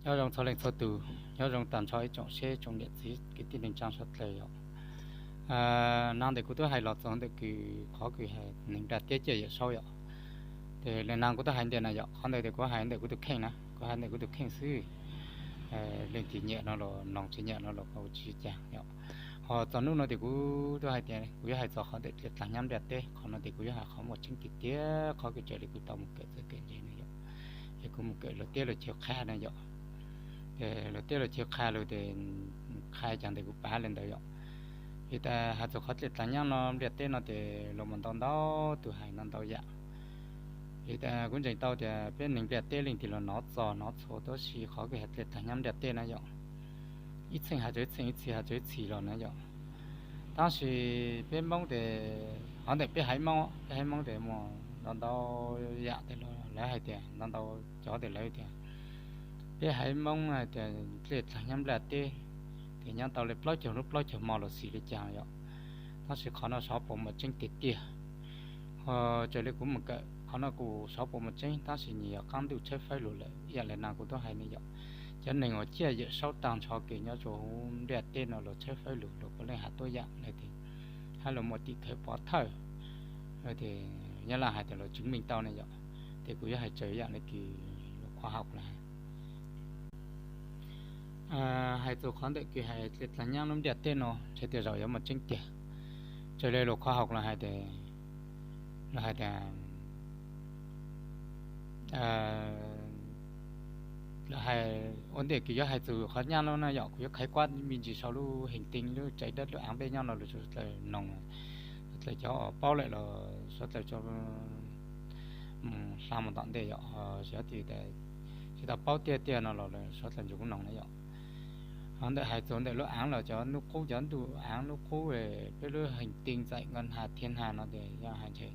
Nyob zoo txhua leej txhua tus, nyob zoo tag nrho ib tsoom seb tsoom niam txiv kwv tij neej tsaa suav dlawg yom. Nag ntawm kuv twb hais los txog ntawm kws qhov kws neeg nplaj teb ciaj yawm saub yom. Ces le nag kuv twb hais ntiag na yom, qhov ntawd ces kuv hais ntawm kuv tus kheej na, kuv hais ntawm kuv tus kheej xwb. Leej twg nyiam no los mloog, tsis nyiam no los kuj tsis cas yom. Ho txog hnub no ces kuv twb hais tias kuv yuav hais txog qhov ntawm dlej dlaag nyab nplaj teb, qhov no ces kuv yuav hais qhov muaj tseeb tiag tiag, qhov kws raws li kuv tau mus kawm txoj kev ntseeg na yom. Es kuv mus kawm luag teb luag chaw qha na yom. Ces luag teb luag chaw qha lug ces qha caag ntawm kuv pav le ntawd yom. Vim tas has txug qhov dlej dlaag nyab no nplaj teb no ces luag mus ntau ntau tug hais ntau ntau yam. Vim tas kuv ntseeg tau tias peb neeg nplaj teb leej twg los nov txog nov txhua, tab sis qhov kws has dlej dlaag nyab nplaj teb na yom, ib txheej has rau ib txheej, ib txhis has rau ib txhis los na yom. Tab sis peb Moob ces, qhov ntawm peb haiv Moob, peb haiv Moob ces muaj ntau ntau yam tes lawv hais tias, ntau ntau cov tes lawv tias peb haiv Moob hais tias dlej dlaag nyab nplaj teb ces nyob tau le plaub caug hnub plaub caug hmo los xij li cas yom. Tab sis qhov no xyov puas muaj tseeb tiag tiag. Ho raws li kuv mus kawm qhov no kuj xyov puas muaj tseeb, tab sis nws yog qaab ntuj tshawb fawb lug lawm, ib yam le nag kuv twb hais ne yom. Cov neeg uas ciaj yawm saub taag nrho kws nyob rua huv nplaj teb no luag tshawb fawb lug, luag puav leej has tuab yam le tes, hab luag muaj tim khawv pov thawj, tes Nyab Laj hais tias luag tswv meej tau ne yom. Tes kuv yuav hais raws yam le kws luag khoa học lawv hais. Hais txug qhov ntawm kws hais dlej dlaag nyab lub nplaj teb no ntshe tej zaum yuav muaj tseeb tiag. Raws li luag khoa học lawv hais tias, lawv hais tias, lawv hais ua ntej kws yuav hais txug qhov nyab no na yom, kuv yuav khaiv kuab me ntsis sau lub hành tinh, lub trái đất, lub aav nplej nyob no lug suav dlawg noog, suav dlawg cov paub lawm los suav dlawg tso mus hla mus tom ntej yom, tsis tau paub tiag tiag no los suav dlawg ntsug kuv noog na yom. Ho ntawm hais txug ntawm lub aav los cov nub qub, cov ntuj aav nub qub, peb lub hành tinh dãy ngân hà thiên hà no tes yog hais ntshe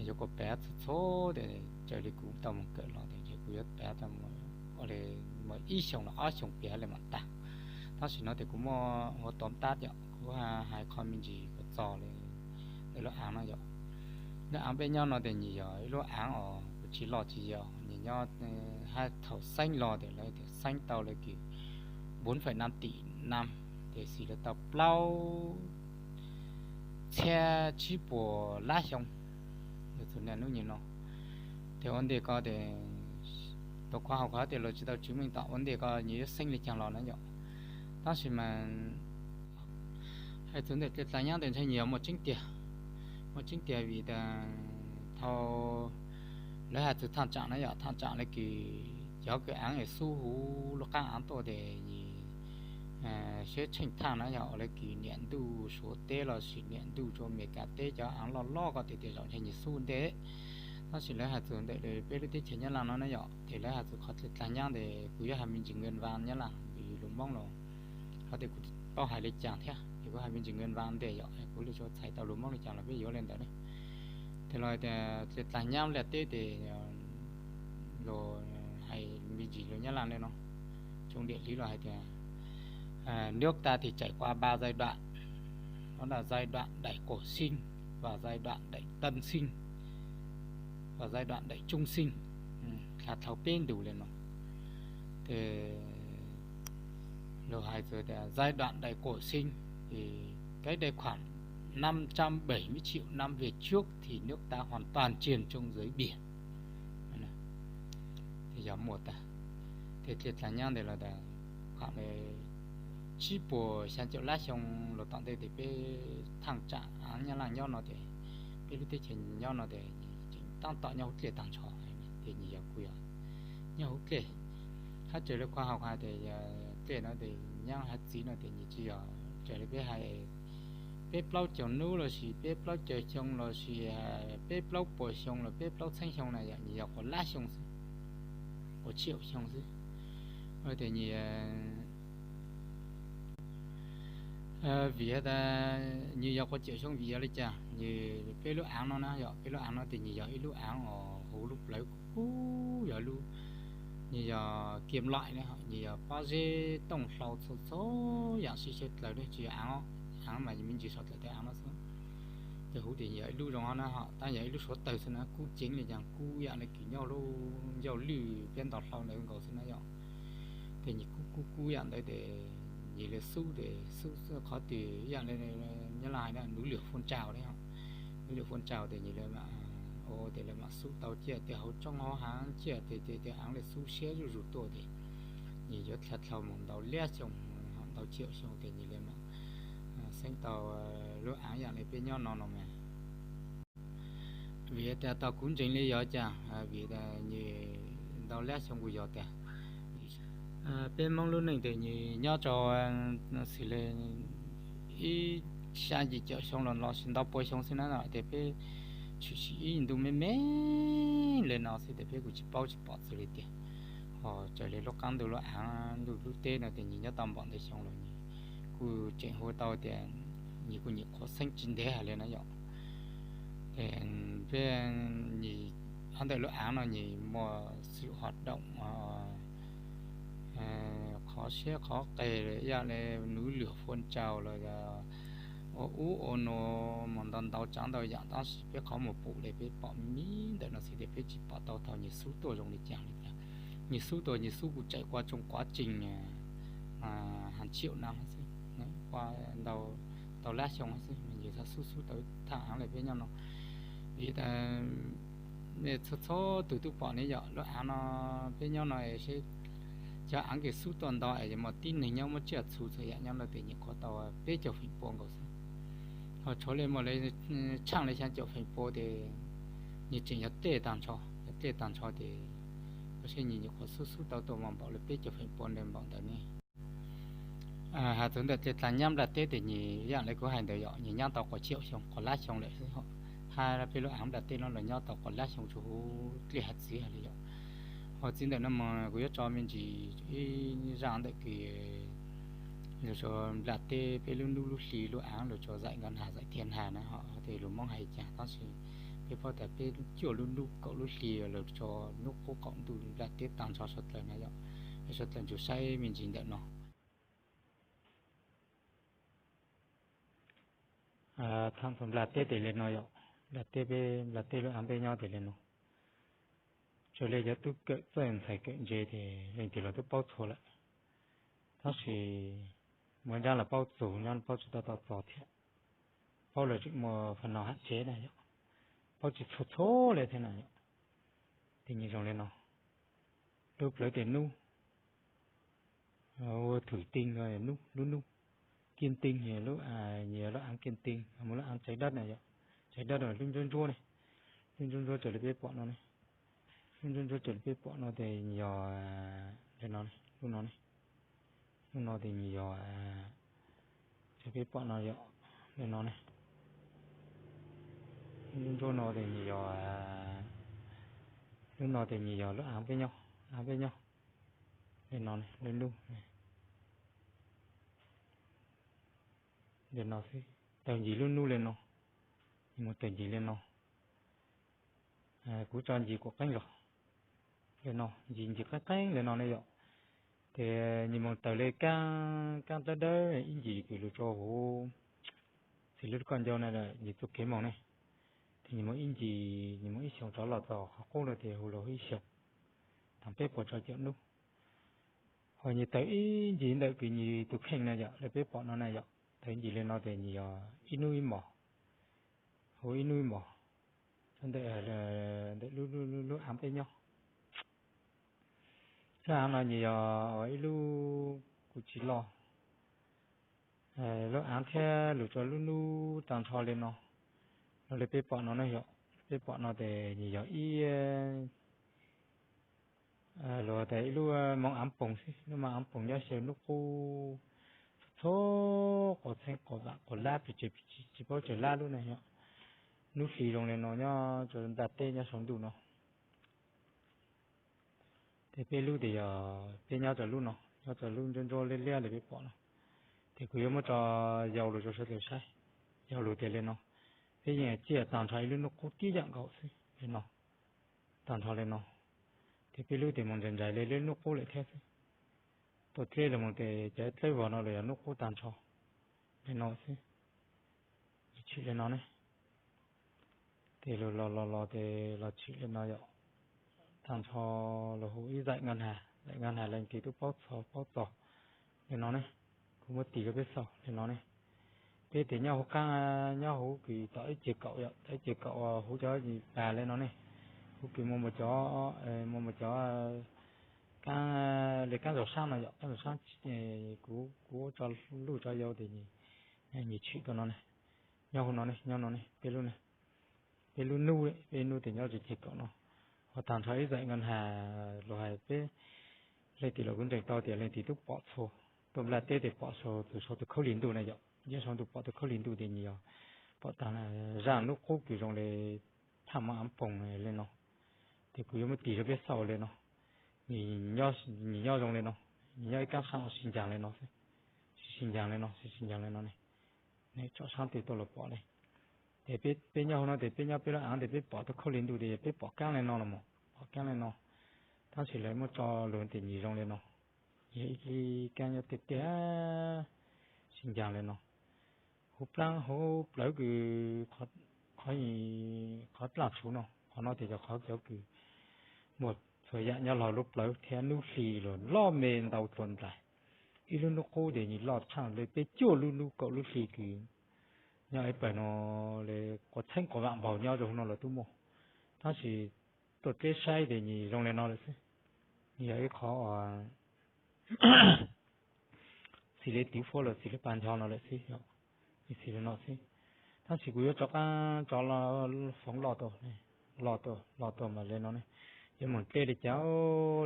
yuav kuas pav txhua txhua tes raws li kuv tau mus kawm los tes kuv yuav pav tau ua li muaj ib xyoos los ob xyoos piav le mam tag. Tab sis no tes kuv muaj ua tov tab yom, kuv hais qhov me ntsis kuv txog li ntawm lub aav no yom. Lub aav peb nyob no tes nws yog ib lub aav os, kuv tsis loj tsis yau, nws nyob hab thaum xeeb los tes lawv tias xeeb tau le kws bốn phẩy năm tỷ năm, tes xws li tau plaub txhiab tsib puas lab xyoo, txug niaj hnub nim no. Tes ua ntej ko tes, luag khoa học hais tias luag tsis tau chứng minh tau ua ntej ko nws yuav xeeb li caag los na yom. Tab sis mas hais txug ntawm dlej dlaag nyab tes ntshe nws yog muaj tseeb tiag, muaj tseeb tiag vim tas thaum lawv hais txug thaj tsam na yom, thaj tsam le kws cov kws aav es xub huv lub qaab aav tuaj tes nws seb tsheej thaj na yog ua le kws niam ntuj Suav teb lossis niam ntuj rua Amelikas teb cov aav loj loj ko tes tej zaum ntshe nws xub ntej. Tab sis lawv hais txug ntawm peb lub teb chaws Nyab Laj no na yom, tes lawv hais txug qhov dlej dlaag nyab tes kuv yuav hais me ntsis nguyên văn Nyab Laj vim lus Moob los qhov tes kuv paub hais li cas thiab, ces kuv hais me ntsis nguyên văn ntej yom, kuv li tsuas txhais tau lus Moob li cas los peb yuav li ntawd ne. Tes los tias dlej dlaag nyab nplaj teb tes luag hais me ntsis lus Nyab Laj li no, trong địa lý los hais tias nước ta thì trải qua ba giai đoạn, đó là giai đoạn đỉnh của sinh và giai đoạn đỉnh tân sinh và giai đoạn đỉnh trung sinh. Dlha dlhau peb ntus li no. Tes luag hais tias giai đoạn đỉnh của sinh thì cách đây khoảng năm trăm bảy mươi triệu năm về trước thì nước ta hoàn toàn chìm trong dưới biển. Tes yog muaj tag, tes dlej dlaag nyab ntawd los tas, tsib puas xyaa caum lab xyoo los tom ntej tes peb thaj tsam aav Nyab Laj nyob no tes, peb lub teb chaws nyob no tes tseem tab tom nyob huv dlej taag nrho, tes nws yog kuj yog nyob huv dlej. Hab raws li khoa học hais tias dlej no tes nyab hab txiv no tes nws tsis yog raws li peb hais, peb plaub caug nub lossis peb plaub caug xyoo lossis peb plaub puas xyoo los peb plaub txheeb xyoo na yom, nws yog quas lab xyoo xwb, quas triệu xyoo xwb. Tes nws vim tas nws yog quas triệu xyoo vim yog li cas, nws peb lub aav no na yom, peb lub aav no tes nws yog ib lub aav os huv lub plawv kub, yog lub, nws yog kiam laim na, nws yog pob zeb tooj hlau txhua txhua yam sib xyaw dlaws ne, tsis yog aav, aav mas me ntsis sau dlaws tej aav no xwb. Tes huv tes yog ib lub zoo na ho tab yog ib lub suav tawg xwb na, kub ceev li cas kub yam li kws nyob lub ncauj lwj piab ntau hlau ntawd nkaus xwb na yom. Ces nyias kub kub kub yam ntawd ces nyias li xub ces xub qhov twg yam li Nyab Laj hais na, núi lửa phun trào ne, núi lửa phun trào ces nyias li, ua tias lawv mam xub tau ciaj tias hauv tsob hauv hav ciaj tias tias aav li xub siab zuj zus tuaj ces nyias yuav dhia dhau mus ntau liab xyoo, ntau ciam xyoo ces nyias li mam xeeb tau lub aav yam li peb nyob no no mas. Vim tias tau kuv ntseeg li yog cas vim nws ntau liab xyoo kuj yog tias peb Hmoob lub neej ces nws nyob rau xws li ib xya yim caum xyoo los los sis ntau pua xyoo xwb na, tias peb tshwm sim ib ntu me me li no xwb tias peb kuj tsis paub tsis pom txog li tiag. Ho raws li lub qab ntuj lub aav ntuj lub teb no ces nws nyob tau npaum ntawd xyoo los nws kuj tseem hu tau tias nws kuj nyuam qhuav xeeb tsis ntev hais li na yom. Ces peb nws qhov ntawm lub aav no nws muaj xwm hov doom qhov siab qhov qes ib yam li núi lửa phun trào los ua ub ua no mus ntau ntau tsav ntau yam tab sis peb qhov mus pum li peb pom me ntawm no xwb tias peb tsis pom tau thaum nws xub tuaj zoo li cas li cas. Nws xub tuaj nws xub kuj tsaim qua tsoo quav tsees hàng triệu năm xwb, qua ntau lab xyoo xwb nws xav xub xub tau thaj aav li peb nyob no. Vim txhua txhua tus twb pom ne yom, lub aav no peb nyob no seb cov aav kev xub tuaj ntau es yog muaj tib neeg nyob muaj tsiaj txhu txhua yam nyob no ces nyuam qhuav tau peb caug feem pua nkaus xwb. Ho tshuav li muaj li tsheej li xya caum feem pua ces nws tseem yog dlej tag nrho, yog dlej tag nrho ces ua seb nws nyuam qhuav xub xub tau tuaj mas npaum li peb caug feem pua npaum ntawd ne. Hais txog ntawm dlej tag nyab nplaj teb ces nws yam li kuv hais ntawd yom, nws nyab tau quas ciam xyoo quas lab xyoo lawm xwb. Hab peb lub aav nplaj teb no los nyob tau quas lab xyoo tsuas huv dlej hav txiv hais li yom. Ho txij ntawm no mas kuv yuav tso me ntsis ib zaj ntawm kws lug tso nplaj teb peb lub hnub lub hli lub aav lug tso zaim nkaj nag zaim thiaj nag na ho tes lug Moob hais cas tab sis peb paub tas peb cuaj lub hnub kaum lub hli lug tso hnub qub qaum ntuj nplaj teb tag nrho suav dlawg na yom. Suav dlawg ntsug saib me ntsis ntawm no. Thaam txug nplaj teb tes li no yom, nplaj teb peb nplaj teb lub aav peb nyob tes li no. Tsuas li cov tub kawm txawj ntxhais kawm ntse tes leej twg los twb paub txhua lawm. Tab sis muaj nrab los paub txug nyob paub tsis tau tau txog thiab. Paub los tseem muaj fam no ham tsev na yom, paub tsis txhua txhua li thiab na yom. Tes nws zoo li no, lub plawv tes nub, thwm tee, lub nub, kiej tee, nws yog lub aav kiej tee, muaj lub aav tsaiv dab na yom, tsaiv dab lub ntsuab ntsuab ne, lub ntsuab ntsuab raws li peb pom no ne, lub ntsuab ntsuab raws li peb pom no tes nws yog li no, lub no ne, lub no tes nws yog raws peb pom no yom, li no ne, lub ntsuab ntsuab no tes nws yog, lub no tes nws yog lub aav peb nyob, aav peb nyob, li no ne, lub nub li no xwb, tawg ncig lub nub li no, nws mus tawg ncig li no. Kuv tso ncig kuv qeeb zog li no, ncig ncig qeeb qeeb li no ne yom. Tes nws mus tawg li kaab kaab dawb dawb ib ncig kws lug tso huv, txij lub koj ncau na, ncig txuj kev moog ne. Tes nws mus ib ncig, nws mus ib xyoos rov los txog qhov qub no tes hu lug ib xyoos, taag peb puas rau caum nub. Ho nws tawg ib ncig ntawm kws nws tus kheej na yom, li peb pom no na yom, tawg ib ncig li no tes nws yog ib nub ib mos, hu ib nub ib mos, ntawm, ntawm lub aav peb nyob. Lub aav no nws yog ib lub kuj tsis loj, lub aav thiab lug tso lub nub taag nrho li no, los li peb pom no ne yom, peb pom no tes nws yog ib luag tas ib lub moov aav poog xwb, lub moov aav poog nyob xyaw nub qub txhua quas txheeb quas vam quas lab pes tsawg, tsis paub tsawg lab lub ne yom. Nub hli zoo li no nyob rau nplaj teb nyob saum ntuj no. Tes peb lub tes yog peb nyob rau lub no, nyob rau lub ntsuab ntsuab liab liab li peb pom no. Tes kuv yuav muab tso yau lug rau sawv daws saib, yau lug tias li no, peb yeej txiaj taag nrho ib lub nub qub tib yam nkaus xwb li no, taag nrho li no. Tes peb lub tes mus ntsais ntsais li lub nub qub lawm thiab xwb. Tuaj dleb lug mus tes cov dlawb vog no los yog nub qub taag nrho li no xwb. Tshwm li no ne. Tes lug los los los tes los tshwm li no yom. Taag nrho lug hu ib zaim nkaj nag, Ntawm nkag nas leej twg twb paub txog paub txog li no ne. Kuv muab tis rau peb xaus li no ne. Peb tias nyob hauv qab, nyob hauv kws tom ib ce kaum yom, tom ib ce kaum huv cov pas li no ne. Huv kws muaj muaj cov, muaj muaj cov kaab li kaab zaum sab no yom, kaab zaum sab. Kuv, kuv tso luj tso yau tias nws tshwm tuaj no ne. Nyob hauv no ne, nyob no ne, peb lub ne. Peb lub nub, peb nub tias nyob rau ce kaum no. Ho tag nrho ib zaj nkag nas los hais peb leej twg los kuv ntseeg tau tias leej twg twb pom txhua, tuaj nplaj teb tias pom saum tus, saum tus khaub lig ntuj na yom, nyob saum ntuj pom tus khaub lig ntuj tias nws yog pom tag zaj nub qub kws zoo li thaj mab av poog li no. Ces kuv yuav muab tis rau peb xaus li no. Nws nyob zoo li no, nws nyob ib kaab sab sib ncaag li no xwb, sib ncaag li no, sib sib ncaag li no ne. Tsom sab twg tuaj los pom li. Ces peb nyob hauv no ces peb nyob peb lub aav ces peb pom tus khaub lig ntuj ces yog peb pom kaab li no los mas, pom kaab li no. Tab sis lawv muab tso lug tias nws zoo li no, yog ib kaab nyob tiag tiag, sib ncaag li no. Huv plaab huv plawv kws qhov, qhov dlaaj tshuv no, qhov no tias yog qhov cov kws muaj txhua yam nyob lug lub plawv thiab nub hli los loj me ntau dlua nplaig. Ib lub nub qub ces nws loj tshaaj le peb cuaj lub nub kaum lub hli kws nyob ib pawg no li quas txheeb quas vaam npaug nyob rau huv no los tub muaj. Tab sis tuaj teb saib ces nws zoo li no lawm xwb. Nws yog ib qhov xws li twv fuab los xws li pag ncho no lawm xwb, xws li no xwb. Tab sis kuv yuav rov qaab tso foov loj tuaj, loj tuaj, loj tuaj mas li no ne. Yuav moog dlej li cas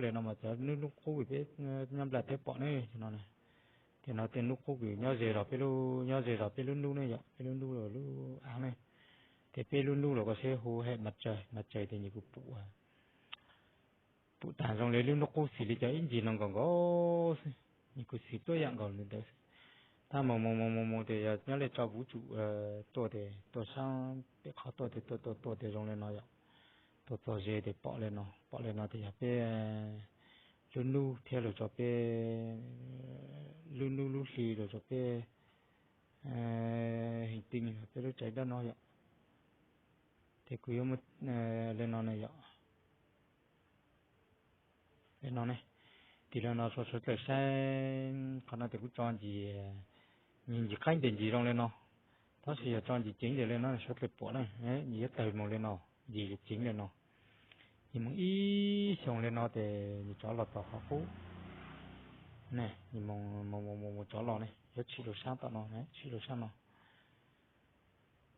li no mas cov nub, nub qub kws peb nyob nplaj teb pom ne no. Ces no tej nub qub kws nyob ze zog peb lub, nyob ze zog peb lub nub ne yom, peb lub nub los lub aav ne. Ces peb lub nub los koj saib huv hem mas tsaws, mas tsaws ces nws kuj pum, pum taag zoo li lub nub qub xws li cov ib ntsis no nkaus nkaus xwb, nws kuj xws tuab yam nkaus li ntawd xwb. Tab mus mus mus mus mus ces yog nyob li tso vuv tsum tuaj ces tuaj saab pem qhov tuaj ces tuaj tuaj tuaj ces zoo li no yom. Tuaj txog ze ces pom li no, pom li no ces yog peb lub nub thiab lug rau peb lub nub lub hli lug rau peb heev tiag peb lub tsav dab no yom. Ces kuv yuav muab li no ne yom. Li no ne, tig li no rau suav dlawg saib, qhov no ces kuv tso ncig, ncig qaib tes ncig zoo li no, tab sis yog tso ncig ceev tes li no suav dlawg pom na, ncig yuav tawg mus li no, ncig ceev li no. Nws mus ib xyoos li no ces nws rov los tom qhov qub ne, nws mus mus mus mus rov los ne, yuav tshwm lug sab tom no, tshwm lug sab no.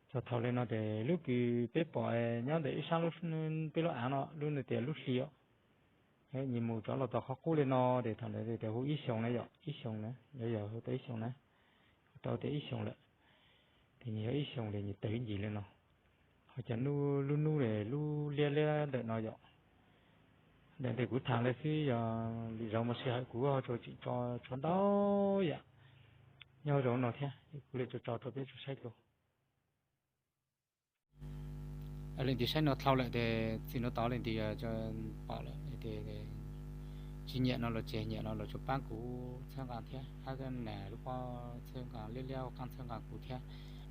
Txog thaum li no ces lub kws peb pom nyob ntawm ib sab peb lub av no lub nws tias lub hli os, nws mus rov los tom qhov qub li no ces thaum ntawd tias hu ib xyoos na yom, ib xyoos na, yuav yog hu tau ib xyoos na, hu tau tias ib xyoos lawm. Ces nws yog ib xyoos ces nws tawg ib ncig li no. Ho cov lub nub, lub liab liab ntawm no yom, ntawm ntawm kuv thaam li xwb, yog lwm zaus mas sij hawm kuv ho tsuas tseem tso tshuav ntau yam nyob zoo no thiab, kuv li tso tso rau peb tsuas saib dlua. Leej twg saib no dlhau lawm ces txij no tod leej twg pom lawm, tsis nyiam no los tseg, nyiam no los tsuas paab kuv txhawb nqaa thiab, hab nas lub pob txhawb nqaa liab liab qaab txhawb nqaa kuv thiab.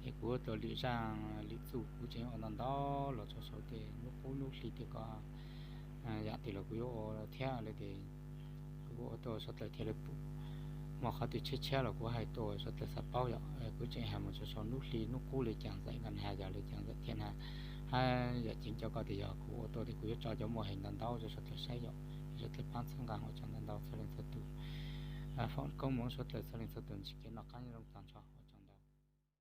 Es kuv ua tau lwm zaaj lwm txuj kuv tseem ua ntau ntau los txog saum tej nub qub nub hli tej ko, yam twg los kuv yuav ua thiab li ces kuv ua tuaj suav dlawg thiaj li pum. Muaj qhov twg tshiab tshiab los kuv hais tuaj suav dlawg xav paub yom. Kuv tseem hais mus txog saum nub hli nub qub li caag ntxawm, nqaa has yog li caag ntxawm thiab na. Hab yam ceev cov ko tias yog kuv ua tuaj tias kuv yuav tso cov muaj heev ntau ntau rau suav dlawg saib yom, suav dlawg paab txhawb nqaa ua tsaug ntau ntau txhua leej txhua tus. Foom koob moov suav dlawg txhua leej txhua tus ntsib kev noj qaab nyob zoo tag nrho.